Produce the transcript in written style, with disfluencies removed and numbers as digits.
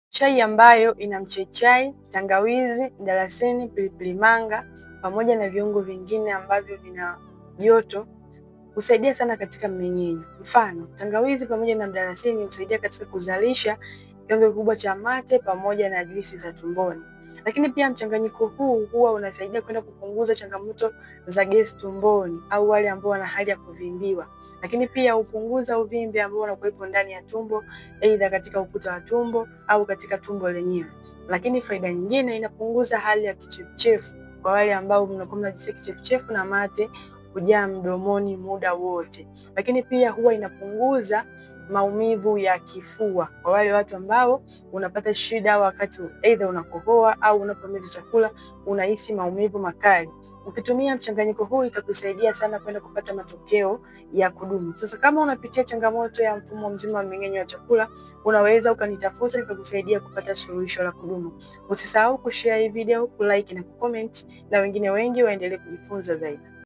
Chai ambayo ina mchaichai, tangawizi, mdalasini, pilipili manga pamoja na viungo vingine ambavyo vina joto husaidia sana katika mmeng'enyo. Mfano, tangawizi pamoja na mdalasini husaidia katika kuzalisha kiwango kikubwa cha mate pamoja na juisi za tumboni. Lakini pia mchanganyiko huu huwa unasaidia kwenda kupunguza changamoto za gesi tumboni au wale ambao wana hali ya kuvimbiwa. Lakini pia hupunguza uvimbe ambao unakuwepo ndani ya tumbo, aidha katika ukuta wa tumbo au katika tumbo lenyewe. Lakini faida nyingine, inapunguza hali ya kichefuchefu kwa wale ambao mnakuwa mnajisikia kichefuchefu na mate kujaa mdomoni muda wote. Lakini pia huwa inapunguza maumivu ya kifua kwa wale watu ambao unapata shida wakati aidha unakohoa au unapomeza chakula unahisi maumivu makali. Ukitumia mchanganyiko huu itakusaidia sana kwenda kupata matokeo ya kudumu. Sasa kama unapitia changamoto ya mfumo mzima wa mmeng'enyo wa chakula, unaweza ukanitafuta nikakusaidia kupata suluhisho la kudumu. Usisahau kushare hii video, kulike na kucomment na wengine wengi waendelee kujifunza zaidi.